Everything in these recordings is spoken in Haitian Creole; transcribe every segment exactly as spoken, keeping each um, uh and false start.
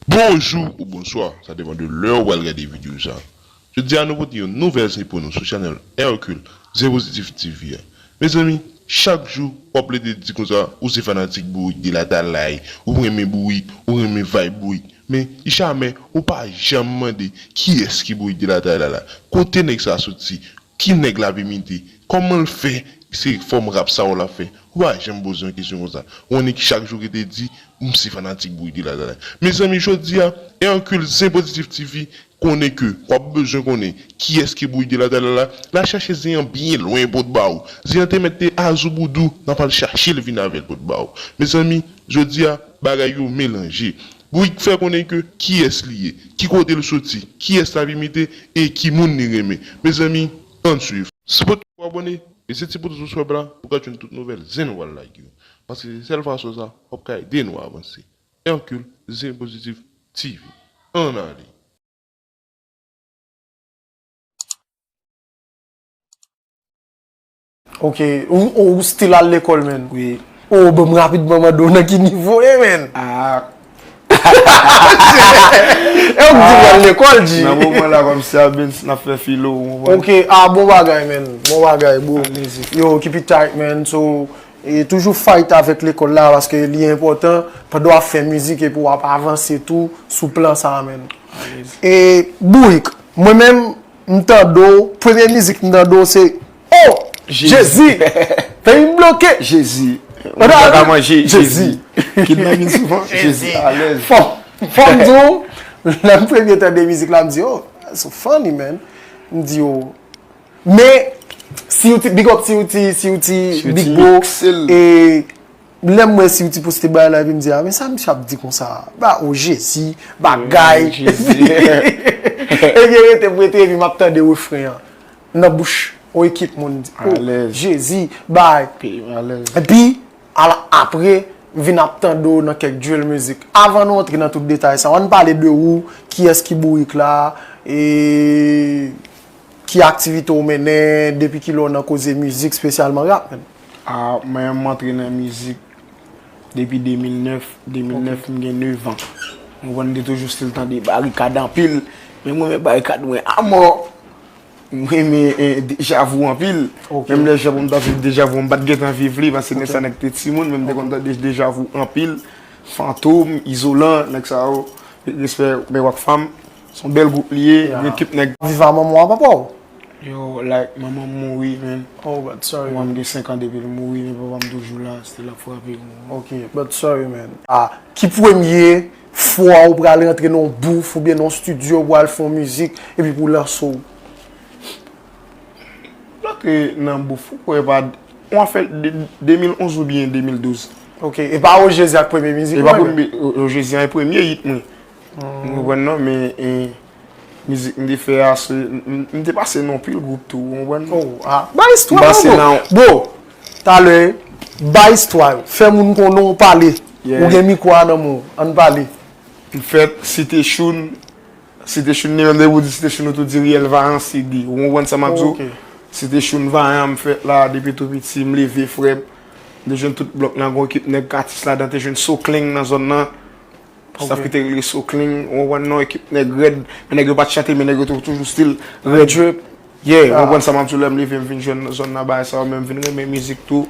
Bonjou ou bonswa, sa depann de lè ou pral gade videyo sa. Jodi a nou pote yon nouvèl zen pou nou sou chanèl Hercule Zen Pozitif T V a. Mezanmi, chak jou w ap plede di konsa ou se fanatik Bourik de Latalay, ou renmen Bourik, ou renmen vibe Bourik. Men jamè ou pa janm mande kiyès ki Bourik de Latalay la. Kote nèg sa soti? Ki nèg l ap imite? Kòman l fè se fòm rap sa yo l ap fè? Ou pa janm poze yon kesyon konsa. Ou konnen ki chak jou ki te di, m se fanatik Bourik de Latalay. Mezanmi, jodi a, Hercule Zen Pozitif T V konnen ke w ap bezwen konnen kiyès ki Bourik de Latalay la, l a chache zen an byen lwen pou l ba ou. Zen an te mèt te azouboudou, n ap al chache l vin avè l pou l ba ou. Mezanmi, jodi a, bagay yo melanje. Bourik fè konnen ke kiyès li ye, ki kote l soti, kiyès l ap imite e ki moun li renmen. Mezanmi, ann swiv. Sipote pou abòne, peze ti pouz sou sòb la pou w ka jwenn tout nouvèl zen nou pral lage yo. Paske se sèl fason sa w ap ka ede nou avanse. Hercule Zen Pozitif T V. Ann ale! Ok, ou, ou still al lekòl, man? Wi. Oh, ban m rapidman mande w nan ki nivo w ye, man? Ah. E ou k di w al lekòl, G. Nan moman la, kòmsi a Benz n ap fè filo, ou konprann? Ok, ah, bon bagay, man. Bon bagay, bro. Yo, keep it tight, man. So, e toujou fight avèk lekòl la, paske li enpòtan pandan w ap fè mizik epi w ap avanse tou sou plan sa a, man. E, Bourik, mwen menm, m tande w, premye mizik m tande w se Oh! Jezi! Peyi m bloke! Jezi! Mwen pa ka manje Jezi! Kidnapin souvan, Jezi alèz! Fò, fò m di w, lè m premye tande mizik la, m di, oh, so funny, man. M di, oh. Men, Siouti, big up Siouti, Siouti, Big Bro, e Lè m wè Siouti poste bagay la, epi m di, ah, men sa misye ap di konsa? Ba, o Jezi, bagay. Ebyen, rete m rete, epi m ap tande refren an nan bouch yon ekip moun, di, oh, Jezi, bay. Epi, ala, apre, m vin ap tande w nan kèk drill music. Avan nou antre nan tout detay sa, ann pale de ou, kiyès ki Bourik la, e ki aktivite w mennen, depi kilè w nan koze mizik, espesyalman rap, menm? Ah, mwen, m antre nan mizik depi de mil nèf. De mil nèf, m gen nèf an. Ou konprann, m te toujou still tande Barikad anpil. Men mwen, men Barikad mwen amò. M renmen, eh, Deja Vu anpil. Menm lè jan pou m ta viv Deja Vu, m pa t gentan viv li, paske nan sa nèg te timoun, men m te konn tande Deja Vu anpil. Fantom, Izolan, nèg sa yo. Respè, men Rockfam. Se yon bèl gwoup li ye, yon ekip nèg. Viv a manman w a papa w? Yo, like, manman m mouri, man. Oh, but sorry. Manman m gen senk an depi l mouri, men papa m toujou la, still ap frape pou mwen. Ok, but sorry, man. Ah, ki premye fwa ou pral rantre nan yon booth oubyen nan yon studio pou al fè yon mizik epi pou lanse w? M rantre nan booth, ou kwè pa, ou an fè de, de mil onz oubyen de mil douz. Ok, e pa O Jezi ak premye mizik ou, e pa premye, O Jezi an e premye hit mwen. Ou konprann non, men, eh, mizik m te fè a, se, m, m, m te pase nan anpil gwoup tou, ou konprann? Oh, ah, bay istwa w, bro. Bro, talè, bay istwa w. Fè moun konnen w pale. Ou gen mikwo a nan men w. Ann pale. M fèt Site Choun. Site Choun, li menm, depi w di Site Choun, ou tou di Riyèl Vayan, C D. Ou konprann sa m ap di w? Site Choun Vayan, m fèt la, depi tou piti, m leve frè m. M te jwenn tout blòk lan, gon ekip nèg Katis ladan, te jwenn Sokling nan zòn nan. Staff ki te rele Sokling, ou konprann non, ekip nèg rèd, men nèg yo pa t chante, men nèg yo tou, toujou still rèd. Yeah, ou konprann sa m ap di w, lè m leve, m vin jwenn zòn nan, bagay sa yo, men m vin renmen mizik tou,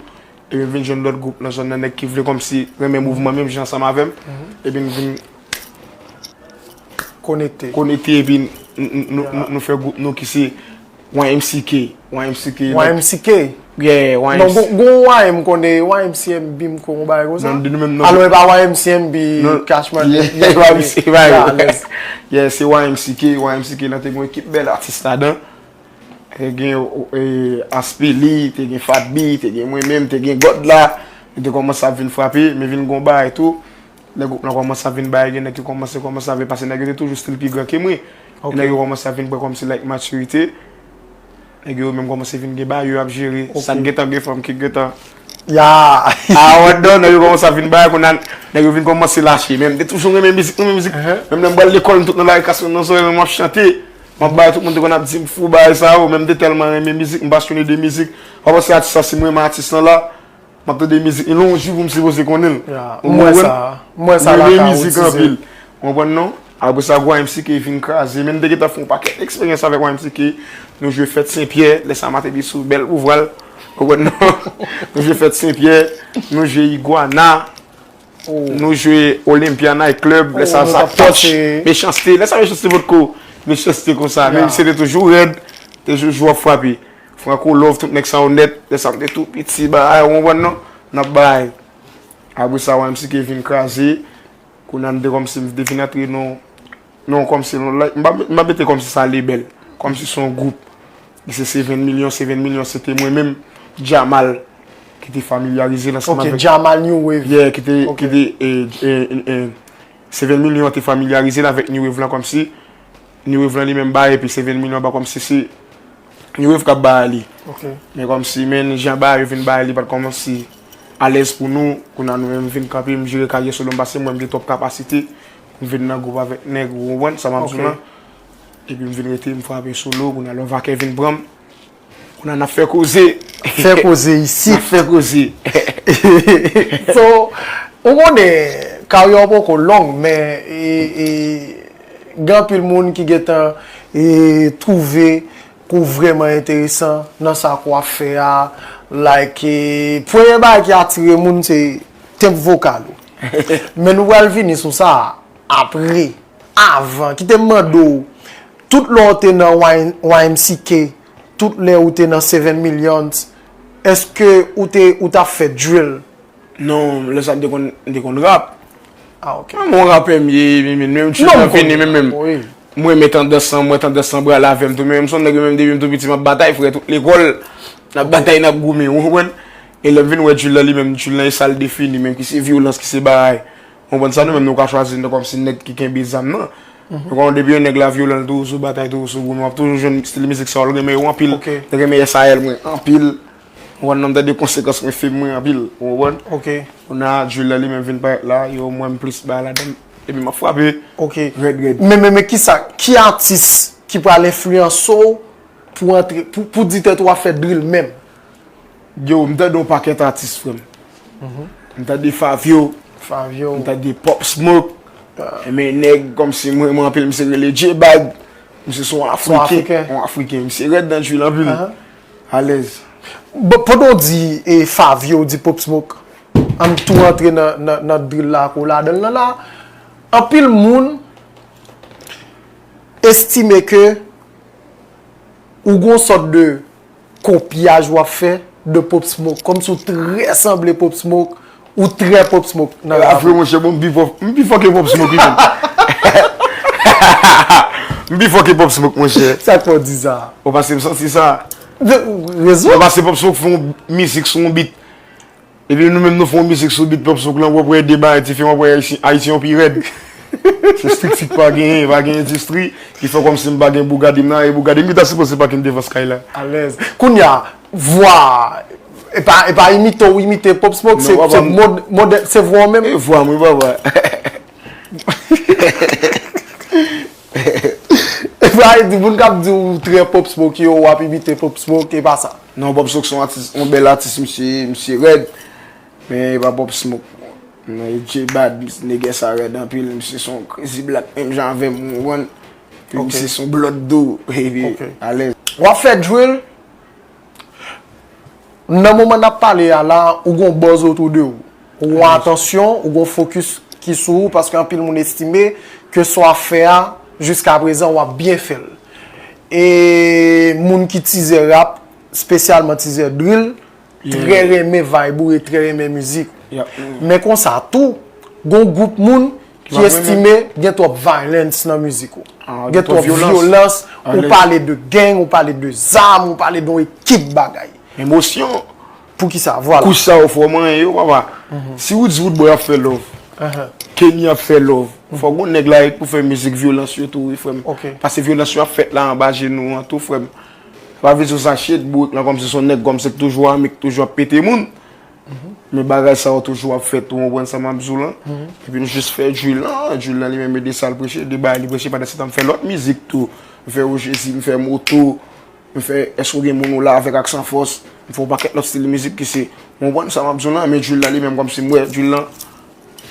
epi m vin jwenn lòt gwoup nan zòn nan, nèg ki vle kòmsi renmen mouvman menm jan ansanm avè m, epi m vin konekte, konekte, epi n, n, n, nou, nou, nou fè gwoup nou ki se Y M C K. Y M C K. Y M C K? Yeah, Y M C K. Non, gon, gon Y M konnen, Y M C M B m kwè, yon bagay konsa. Non, de nou menm, non. Alò, e pa Y M C M B, non. Cash Money. Yeah, Y M C K, yeah, yeah, se Y M C K, Y M C K lan te gen yon ekip bèl atis ladan. Te gen, eh, Aspeli, te gen Fat B, te gen mwen menm, te gen God la. Nou te kòmanse ap vin frape, men vin gon bagay tou. Lè gwoup lan kòmanse ap vin bay, gen nèg ki kòmanse, kòmanse ap vin, paske nèg yo te toujou still pi gran ke mwen. Ok. Nèg yo kòmanse ap vin pran kòmsi, like, matirite. Nèg yo menm kòmanse vin gen bagay yo ap jere. Ok. Sa k gentan gen fanm ki gentan Ya. A, ou wè, nèg yo kòmanse ap vin bay, kounye a, nèg yo vin kòmanse lache. Men m te toujou renmen mizik, renmen mizik. Menm lè m pral lekòl, m tout nan lari, kas nan zòrèy mwen, m ap chante. M ap bay, tout moun te konn ap di m fou, bagay sa yo, men m te tèlman renmen mizik, m pasyone de mizik. W ap wè se atis sa, si m renmen atis lan la, m ap tande mizik li, yon jou pou m sipoze konnen l. Ya, m wè sa, m wè sa lakay ou, mizik anpil. Ou konprann non? Apre sa, Gwa M C K vin kraze. Men m te gentan fè yon pakèt eksperyans avèk Gwa M C K. Nou jwe fèt Senpyè, lè sa Matelly sou bèl pouvwa l. Ou konprann non? Nou jwe fèt Senpyè, nou jwe Iguana, nou jwe Olympia Night Club, lè sa Zak Touch, Mechanste, lè sa Mechanste potko, Mechanste konsa. Men misye te toujou rèd, te toujou ap frape. Franco Love, tout nèg sa yo nèt, lè sa m te tou piti, bagay, ou konprann non? N ap bay. Apre sa, Gwa M C K vin kraze. Kounye a m te kòmsi m te vin antre nan, nan kòmsi nan, like, m pa, m pa mete kòmsi sa lebèl. Kòmsi se yon gwoup. Li se Seven Million, Seven Million se te mwen menm, Jamal, ki te familyarize l ansanm avèk Jamal New Wave. Yeah, ki te, ki te, eh, eh, eh, Seven Million te familyarize l avèk New Wave lan kòmsi. New Wave lan li menm bay, epi Seven Million ba kòmsi se New Wave k ap bay li. Men kòmsi, men jan bagay yo vin bay li pa t kòmanse alèz pou nou, kounye a nou menm vin kanpe, m jere karyè solo m, paske mwen m gen twòp kapasite pou m vin nan gwoup avèk nèg, ou konprann sa m ap di w lan. Epi m vin rete, m frape solo, kounye a Love Akè vin pran m. Kounye a n ap fè koze. Fè koze isit. N ap fè koze. So, ou konnen, karyè w poko long, men, e, e, gen anpil moun ki gentan, e, twouve ke w vrèman enteresan nan sa ke w ap fè a. Like, e, premye bagay ki atire moun, se tenb vokal ou. Men nou pral vini sou sa apre. Avan, kite m mande w, tout lè w te nan Y M C K, tout lè ou te nan Seven Millions, èske ou te, ou t ap fè drill? Non, lè sa m te konn, m te konn rap. Ah, ok. Mwen, mwen rapè m ye, men, men, menm chita vini, men, men, mwen renmen tandans lan, mwen tandans lan pral avè m tou, men, menm se yon nèg, menm depi m tou piti, m ap batay, frè, tout lekòl, n ap batay, n ap goumen, ou konprann? E lè m vin wè drill lan, li menm, drill lan, e sa l defini, menm ki se vyolans, ki se bagay. Ou konprann sa, nou menm, nou ka chwazi, nou kòmsi nèg ki kenbe zam nan. Ou konprann, depi yon nèg la vyolan, l toujou sou batay, toujou sou goumen, w ap toujou jwenn stil mizik sa yo, l renmen yo anpil, l renmen S A L mwen anpil. Ou konprann, nan m tande konsekans mwen, fim mwen anpil, ou konprann? Kounye a, drill la li menm vin parèt la, yo, mwen m plis bay ladan l, epi m ap frape rèd, rèd. Men, men, men kisa, ki atis ki pral enfliyanse w pou antre, pou, pou di tèt ou w ap fè drill menm? Yo, m tande yon pakèt atis, frè m. M tande Fabio. Fabio. M tande Pop Smoke. Men nèg kòmsi mwen, mwen anpil, misye rele J-Bag. Misye se yon Afriken. Afriken. Yon Afriken. Misye rèd nan drill anpil. Alèz. Bon, pandan w di, e, Fabio, w di Pop Smoke, ann tou rantre nan, nan, nan drill la, kou ladan l nan la. Anpil moun estime ke ou gon sòt de kopyaj w ap fè de Pop Smoke. Kòmsi w trè sanble Pop Smoke, ou trè Pop Smoke nan la vi. Monchè, bon, m pi fò, m pi fò ke Pop Smoke, wi, menm. M pi fò ke Pop Smoke, monchè. Sa k fè w di sa? Ou pase m santi sa. Rezon? Ou pase Pop Smoke fè yon mizik sou yon beat. Epi nou menm nou fè yon mizik sou beat Pop Smoke lan, w ap wè de bagay diferan, w ap wè Ayisyen, Ayisyen yo pi rèd. Se strik fik pa genyen, pa gen endistri, ki fè kòmsi m pa gen Bugatti m nan, e Bugatti m ki ta sipoze pake m devan Skyline. Alèz. Kounye a, vwa, e pa, e pa imite w imite Pop Smoke, se, se mod, modèl, se vwa w menm. E vwa m, wi, papa. E pa di moun k ap di w trè Pop Smoke yo, w ap imite Pop Smoke, e pa sa. Non, Pop Smoke se yon atis, yon bèl atis, misye, misye rèd. Men e pa Pop Smoke. Men J-Bad, nèg sa rèd anpil, misye se yon crazy black, menm jan avè m, ou konprann? Epi misye se yon blòd dou, epi alèz. W ap fè drill, nan moman n ap pale a la, ou gon buzz otou de ou. Ou gon atansyon, ou gon fokis ki sou ou, paske anpil moun estime ke sa w ap fè a, jiskaprezan, w ap byen fè l. E moun ki tizè rap, espesyalman tizè drill, trè renmen vibe ou e trè renmen mizik ou. Men konsa tou, gon gwoup moun ki estime gen twòp violence nan mizik ou. Gen twòp vyolans, ou pale de gang, ou pale de zam, ou pale de yon ekip bagay. Emosyon. Poukisa? Vwala. Kouch sa yo fò manyen yo, papa. Si Woods Roodboy ap fè love, Kenny ap fè love, fò gon nèg la pou fè mizik vyolans yo tou, wi, frè m. Paske vyolans yo ap fèt la anba jenou an tou, frè m. Sa pa vle di w sa shit, bourik lan kòmsi se yon nèg kòmsi k toujou ame, k toujou ap pete moun. Men bagay sa yo toujou ap fèt, ou konprann sa m ap di w lan? Epi m jis fè drill lan, drill lan li menm e de sa l preche, de bagay li preche, pandan se tan m fè lòt mizik tou. M fè O Jezi, m fè moto, m fè èske w gen moun ou la avèk ak san fòs, m fè yon pakèt lòt stil mizik ki se, ou konprann sa m ap di w lan? Men drill lan li menm kòmsi m wè drill lan,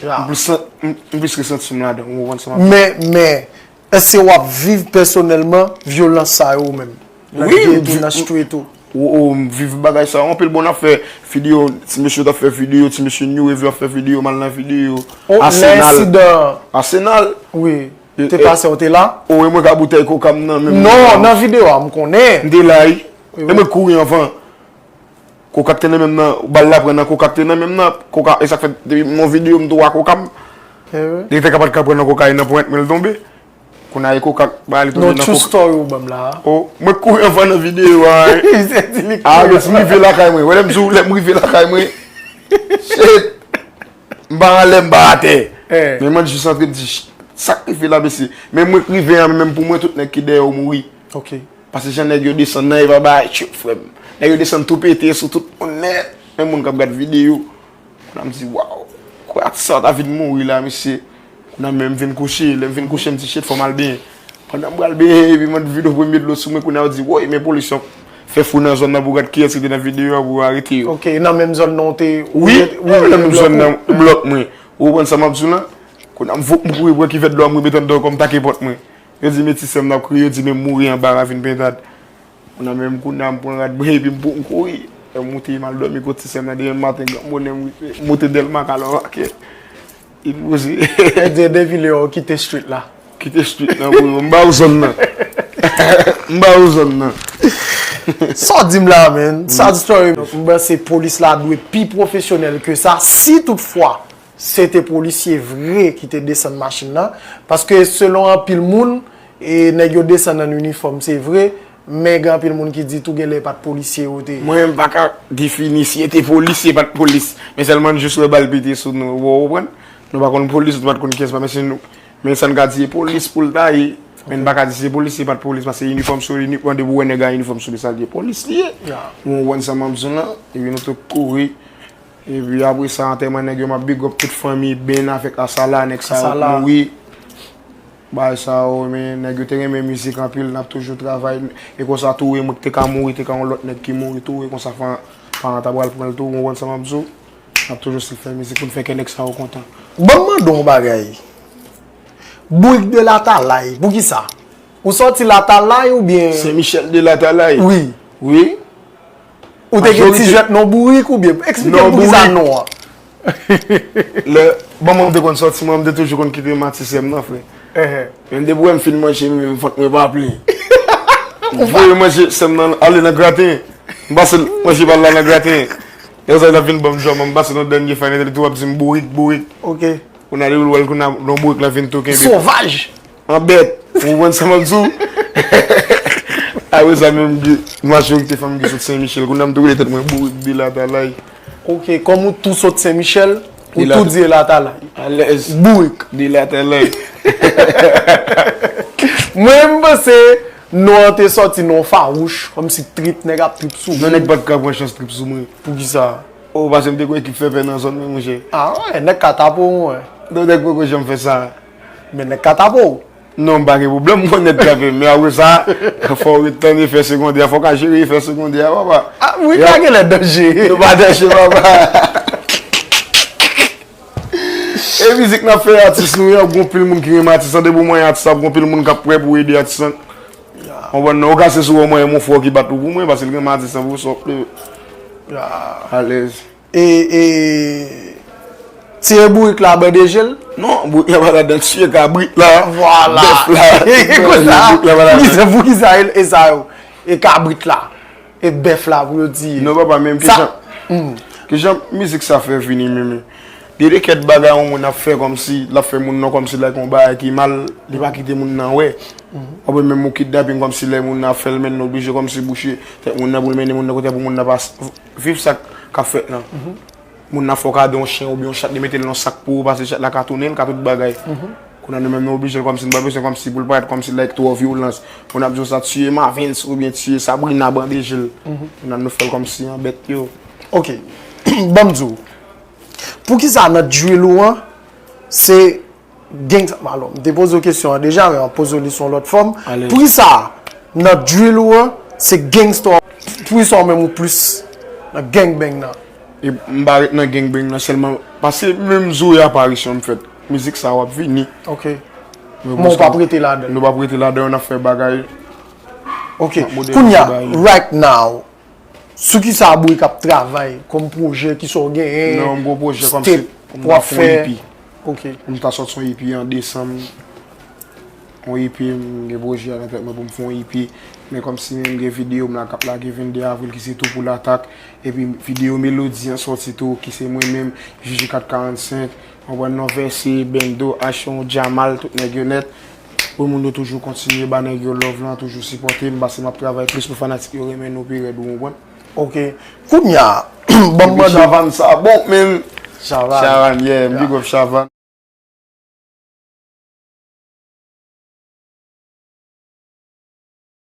m plis, m, m plis resanti m ladan, ou konprann sa m ap di w? Men, men, èske w ap viv pèsonèlman vyolans sa yo ou menm? Nan wi, gen tou, nan street ou. Ou, ou, m viv bagay sa yo anpil. Bon, n ap fè videyo, ti mesye t ap fè videyo, ti mesye New Wave yo ap fè videyo, m al nan videyo. Oh, Arsenal. Lensidan. Arsenal. Wi. Te pase, ou te la? O, e mwen ka boutèy koka m nan men m. Non, nan videyo a, m konnen. M te la, wi. E mwen k kouri anvan. Koka k te nan men m nan, bal la pran nan koka k te nan men m nan. Koka, e sa k fè, depi m nan videyo, m tou a koka m. Direktè ka pa t ka pran nan kokayin nan pou mèt mwen l tonbe. Kounye a e koka ba li tonbe nan koka. Non, true story ou ban m la. O, mwen k kouri anvan nan videyo a, wi. A, yo di m rive lakay mwen. Wè lè m di w, lè m rive lakay mwen. Shit! M pa anlè, m pa atè. Men mwen jis antre m di, sa k rive la, mesye? Men mwen k rive an, menm pou mwen, tout nèg ki dèyè w mouri. Paske jan nèg yo desann nan, e pa bagay tchip, frè m. Nèg yo desann tou pete sou tout moun nèt. Men moun k ap gad videyo. Kounye a m di, waw, kwè atis sa ta vin mouri la, mesye. Kounye a menm m vin kouche, lè m vin kouche, m di, shit, fò m al benyen. Pandan m pral benyen, epi m ant vide premye dlo sou mwen, kounye a yo di, woy, men polis yo ap fè fou nan zòn nan pou gad kiyès ki te nan videyo a pou yo arete yo. Ok, nan menm zòn nan w te, wi, wi, nan menm zòn nan, blòk mwen. Ou konprann sa m ap di w lan? Kounye a m vop m kouri pran kivèt dlo a, m rimet anndan kò m take pòt mwen. Yo di, men ti sè m nan ap kriye, yo di, men m mouri anba ravin Pentad. Kounye a menm kounye a m pran rad mwen epi m pou m kouri. Lè m moute m al dòmi kot ti sè m nan demen maten, granmonnen m rive, m moute Dèlma, Kalò, Makè. Li poze. Sa vle di depi lè w kite street la? Kite street nan pou yo. M ba ou zòn nan. M ba ou zòn nan. Sa w di m la, man? Sad story. M panse polis la dwe pi pwofesyonèl ke sa, si toutfwa se te polisye vre ki te desann machin nan, paske selon anpil moun, e nèg yo desann an inifòm, se vre, men gen anpil moun ki di tou genlè e pa t polisye yo te ye. Mwen menm m pa ka defini si e te polis, si e pa t polis, men sèlman n jis wè bal pete sou nou, ou konprann? Nou pa konn polis, nou pa t konn kiyès pa, men si nou, men sa n ka di e polis pou l ta ye, men n pa ka di si se polis, si se pa t polis, paske inifòm sou li, inifòm, depi w wè nèg a inifòm sou li, sa l ye, polis li ye. Ou konprann sa m ap di w lan? Epi nou tou kouri. Epi apre sa, antèman nèg yo, m ap big up tout fanmi Ben avèk Asala, nèg sa yo k mouri. Bagay sa yo, men nèg yo te renmen mizik anpil, n ap toujou travay. E konsa tou, e mwen ki te ka mouri, te ka yon lòt nèg ki mouri tou, e konsa paran ta pral pran l tou, ou konprann sa m ap di w? N ap toujou still fè mizik pou n fè kè nèg sa yo kontan. Ban m mande w yon bagay. Bourik de Latalay, poukisa? Ou sòti Latalay oubyen? Sen Michèl de Latalay. Wi. Wi. Ou te gen ti jwèt non Bourik oubyen? Eksplike m poukisa non an. Lè manman m te konn sòti, mwen, m te toujou konn kite mati sè m nan, frè. Men depi w wè m fin manje, men vant mwen pa plen. Voye manje sè m nan ale nan graten. M pase manje pa l la nan graten. Lè sa l ap vin ban m djòm, m pase nan dènye fenèt, li tou ap di m bourik, bourik. Ok. Kounye a li wè l, kounye a non bourik la vin tou kenbe. Sovaj! An bèt. Ou konprann sa m ap di w? Apre sa menm, majorite fanm ki sot Sen Michèl, kounye a m tou rele tèt mwen bourik de Latalay. Ok, kòm ou tou sot Sen Michèl, ou tou di e Latalay. Alèz. Bourik. De Latalay. Mwen, m panse non an te sòti non fawouch, kòmsi trip, nèg ap trip sou ou. Non, nèg pa t ka pran chans trip sou mwen. Poukisa? O, paske m te kwè ekip fè pè nan zòn mwen, monchè. A, wè, nèg ka tape w, mwen. Non, nèg poko janm fè sa. Men nèg ka tape w. Non, m pa gen pwoblèm, m konn nèg tape m. Men apre sa, fò w ret tann efè segondè a. Fò w ka jere efè segondè a, papa. A, wi, ka genlè danje. Nou pa danje, papa. E mizik n ap fè atis nou yo, ap gen anpil moun ki renmen atis lan. Depi w manyen atis lan, ap gen anpil moun k ap prè pou ede atis lan. Konprann non, ou ka se sou ou manyen yon frè ki bat ou pou mwen, paske l renmen atis lan pou sa w ap leve. Alèz. E, e, tiye bourik la bande je l? Non, bourik la pa ladan, tiye kabrit la, bèf la. Vwala. E konsa, poukisa, poukisa e, e sa yo? E kabrit la, e bèf la pou yo tiye. Non, papa, menm kijan, kijan mizik sa fè vini, menm? Gen de kèk bagay yon moun ap fè kòmsi, l ap fè moun nan kòmsi like yon bagay ki mal, li pa kite moun nan wè. Apre menm yon kidnaping kòmsi lè moun nan ap fè l, men n oblije kòmsi bouche tèt moun nan pou l mennen moun nan kote pou moun nan pa s-, viv sa k ap fèt lan. Moun nan fè w kado yon chen oubyen yon chat, li mete l nan yon sak pou ou, paske chat la ka tounen, l ka tout bagay. Kounye a nou menm nou oblije l kòmsi, nou pa bezwen kòmsi pou l parèt kòmsi like twò vyolans. Moun ap di w sa tiye Mavens oubyen tiye Sabrina bande je l. Kounye a nou fè l kòmsi an bèt yo. Ok. Ban m di w. Poukisa nan drill ou an, se gangsta, alò, m te poze w kesyon an deja, men m ap poze w li sou yon lòt fòm. Alèz. Poukisa nan drill ou an, se gangsta, poukisa w menm ou plis nan gang bang nan? E m pa ret nan gang bang nan sèlman, paske menm Zoe Apparition m fèt. Mizik sa w ap vini. Ok. Men w p ap rete ladan. Nou p ap rete ladan, n ap fè bagay. Ok. Modèl Kounye a, bagay. Right now, sou kisa Bourique ap travay kòm pwojè, kisa w genyen? Non, m gwo pwojè kòm Step si m w ap ta fè yon fè. E P. Ok. M ta sòti yon E P an desanm. Yon E P, m gen pwojè a nan tèt mwen pou m fè yon E P. Men kòm si menm m gen videyo m la k ap lage vennde avril ki se tou pou latak. Epi videyo melodi an sòti tou ki se mwen menm, Jiji kat karannsenk. Konprann non, Vèse, Bendo, Achon, Jamal, tout nèg yo nèt. Pou moun yo toujou kontinye ba nèg yo love lan, toujou sipòte m, paske m ap travay plis pou fanatik yo renmen nou pi rèd, ou konprann? Ok. Kounye a, ban m Epi mande. Chavann sa bon, men Chavann. Chavann, yeah, big up Chavann.